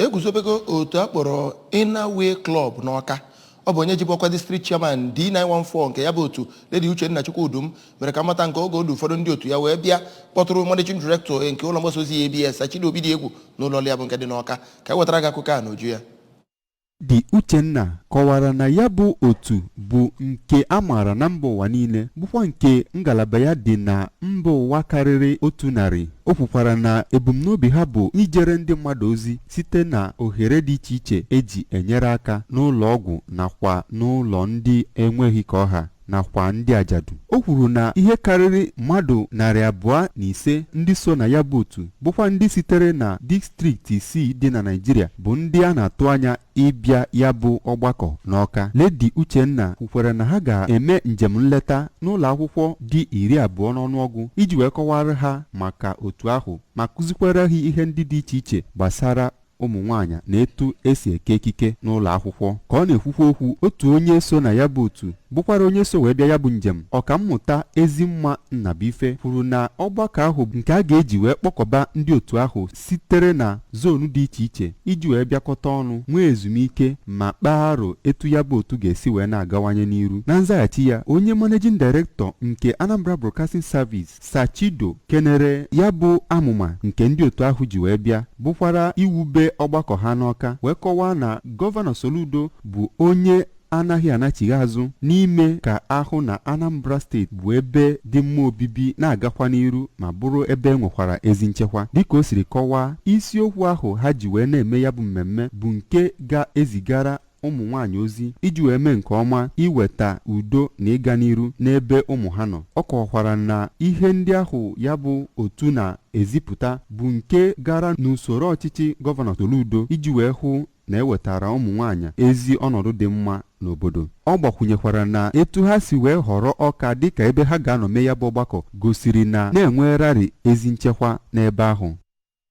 Eguzobego otu a kpọrọ Inner Way Club n'Ọka. Ọ bụ onye jibu ọkwa district chairman D914 nke ya bụ otu, Lady Uchenna Chukwudum, mere ka mmata nke oge odu ụfọdụ ndị otu ya wee bịa kpọtụrụ managing director nke ụlọ mgbasa ozi ABS, Chido Obidiegwu, n'ụlọ ọrụ ya bụ nke dị n'Ọka. Ka e wetara gị akụkọ a n'uju ya. Dị Uchenna kọwara na ya bụ otu bụ nke a maara na mba ụwa niile, bụkwa nke ngalaba ya dị na mba ụwa karịrị 100. O kwukwara na ebumnobi ha bụ ijere ndị mmadụ ozi site na ohere dị iche iche eji enyere aka n'ụlọ ọgwụ nakwa n'ụlọ ndị enweghị ka ọha nakwa ndị ajadu. O kwuru na ihe karịrị mmadụ 205 ndị so na ya bụ otu, bụkwa ndị sitere na distrikti isii dị na Naịjirịa, bụ ndị a na-atụ anya ịbịa ya bụ ọgbakọ n'Ọka. Lady Uchenna kwukwara na ha ga-eme njem nleta n'ụlọ akwụkwọ dị 20 n'ọnụọgụ iji wee kọwara ha maka otu ahụ ma kụzikwara ha ihe ndị dị iche iche gbasara ụmụ nwaanyị na etu esi eke ekike n'ụlọ akwụkwọ. Ka ọ na-ekwukwa okwu, otu onye so na ya bụ otu, bụkwara onye so wee bịa ya bụ njem, Ọkammụta Ezimma Nnabuife, kwuru na ọgbakọ ahụ nke a ga-eji wee kpọkọba ndị otu ahụ sitere na zonu dị iche iche iji wee bịakọta ọnụ, nwee ezumike ma kpaa aro etu ya bụ otu ga-esi wee na-agawanye n'iru. Na nzaghachi ya, onye managing director nke Anambra Broadcasting Service, Sachido, kenere ya bụ amụma nke ndị otu ahụ ji wee bịa, bụkwara iwube ọgbakọ ha n'Ọka, wee kọwaa na Gọvanọ Soludo bụ onye anaghị anachigha azụ n'ime ka ahụ na Anambra Steeti bụ ebe dị mma obibi na-agakwa n'iru ma bụrụ ebe e nwekwara ezi nchekwa. Dịka o siri kọwaa, isiokwu ahụ ha ji wee na-eme ya bụ mmemme bụ nke ga-ezigara ụmụ nwaanyị ozi iji wee mee nke ọma iweta udo na ịga n'iru n'ebe ụmụ ha nọ. Ọ kọwakwara na ihe ndị ahụ ya bụ otu na-ezipụta bụ nke gara n'usoro ọchịchị Gọvanọ Soludo iji wee hụ na ewetara ụmụ nwaanyị ezi ọnọdụ dị mma n'obodo. Ọ gbakwunyekwara na etu ha si wee họrọ Ọka dịka ebe ha ga-anọ mee ya bụ ọgbakọ gosiri na na-enwerarị ezi nchekwa n'ebe ahụ.